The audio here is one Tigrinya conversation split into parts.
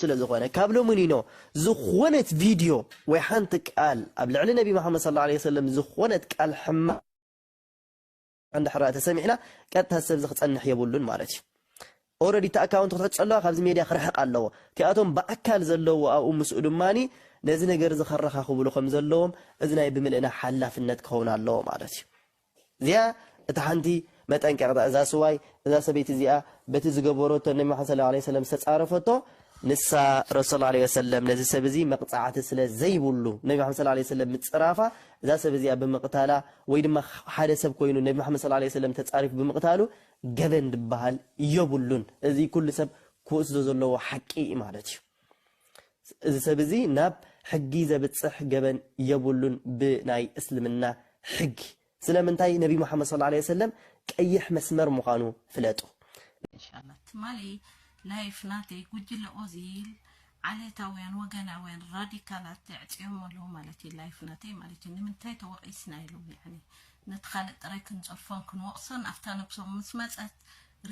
ስለ ዝኾነ ካብ ሎሚ ኒኖ ዝኾነት ቪድዮ ወይ ሓንቲ ቃል ኣብ ልዕሊ ነቢ መሓመድ ሰለላሁ ዐለይሂ ወሰለም ዝኾነት ቃል ሕማቕ እንድሕር ተሰሚዕና ቀጥታ ሰብ ክጸንሕ የብሉን ማለት እዩ። ኦረዲ እቲ ኣካውንት ክትሕጽ ኣለዋ ካብዚ ሜድያ ክርሕቕ ኣለዎ። እቲኣቶም ብኣካል ዘለዉ ኣብኡ ምስኡ ድማኒ ነዚ ነገር እዚ ከረኻኽብሉ ከም ዘለዎም እዚ ናይ ብምልእና ሓላፍነት ክኸውን ኣለዎ ማለት እዩ። እዚኣ እቲ ሓንቲ መጠንቀቕታ እዛ ስዋይ እዛ ሰበይቲ እዚኣ በቲ ዝገበረቶ ነቢ መሓመድ ሰለላሁ ዐለይሂ ወሰለም ዝተጻረፈቶ ንሳ ረሱል ሰለላሁ ዐለይሂ ወሰለም ነዚ ሰብ እዚ መቕጻዕቲ ስለ ዘይብሉ ነቢ መሓመድ ሰለላሁ ዐለይሂ ወሰለም ምጽራፋ እዛ ሰብ እዚኣ ብምቕታላ ወይ ድማ ሓደ ሰብ ኮይኑ ነቢ መሓመድ ሰለላሁ ዐለይሂ ወሰለም ተጻሪፉ ብምቕታሉ ገበን ዝበሃል የብሉን። እዚ ኩሉ ሰብ ክወስዶ ዘለዎ ሓቂ እዩ ማለት እዩ። እዚ ሰብ እዚ ናብ ሕጊ ዘብጽሕ ገበን የብሉን ብናይ እስልምና ሕጊ። ስለምንታይ ነቢ መሓመድ ሰለላሁ ዐለይሂ ወሰለም ቀይሕ መስመር ምዃኑ ፍለጡ። ኢንሻላ ትማሊ ላይፍ ናተይ ጉጅለ ኦዚል ዓሌታውያን ወገናውያን ራዲካላት የዕፅዮም ኣለዉ ማለት እዩ። ላይፍ ናተይ ማለት እዩ። ንምንታይ ተወቒስና ኢሎም ያኒ ነቲ ካልእ ጥራይ ክንፀርፎን ክንወቕሶን ኣብታ ነብሶም ምስ መፀት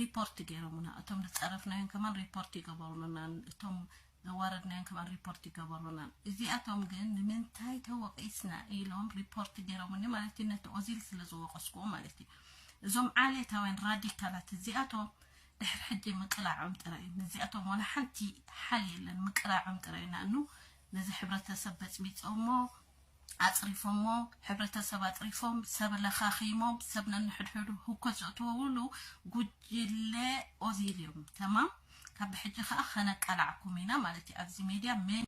ሪፖርት ገይሮምና። እቶም ዝፀረፍናዮም ከማን ሪፖርት ይገበሩና። እቶም ዘዋረድናዮም ከማን ሪፖርት ይገበሩና። እዚኣቶም ግን ንምንታይ ተወቒስና ኢሎም ሪፖርት ገይሮምኒ ማለት እዩ። ነቲ ኦዚል ስለ ዝወቐስኩዎ ማለት እዩ። እዞም ዓሌታውያን ራዲካላት እዚኣቶም ድሕሪ ሕጂ ምቅላዖም ጥራይ እዩ። ነዚኣቶም ዋላ ሓንቲ ሓል የለን፣ ምቅላዖም ጥራይ እዩ። ንኣኑ ነዚ ሕብረተሰብ በፅቢፆሞ ኣፅሪፎሞ፣ ሕብረተሰብ ኣፅሪፎም፣ ሰብ ለኻኺሞም፣ ሰብ ነንሕድሕዱ ህኮት ዘእትወውሉ ጉጅለ ኦዚል እዮም። ተማም ካብ ብሕጂ ከዓ ከነቃላዕኩም ኢና ማለት እዩ። ኣብዚ ሜድያ መን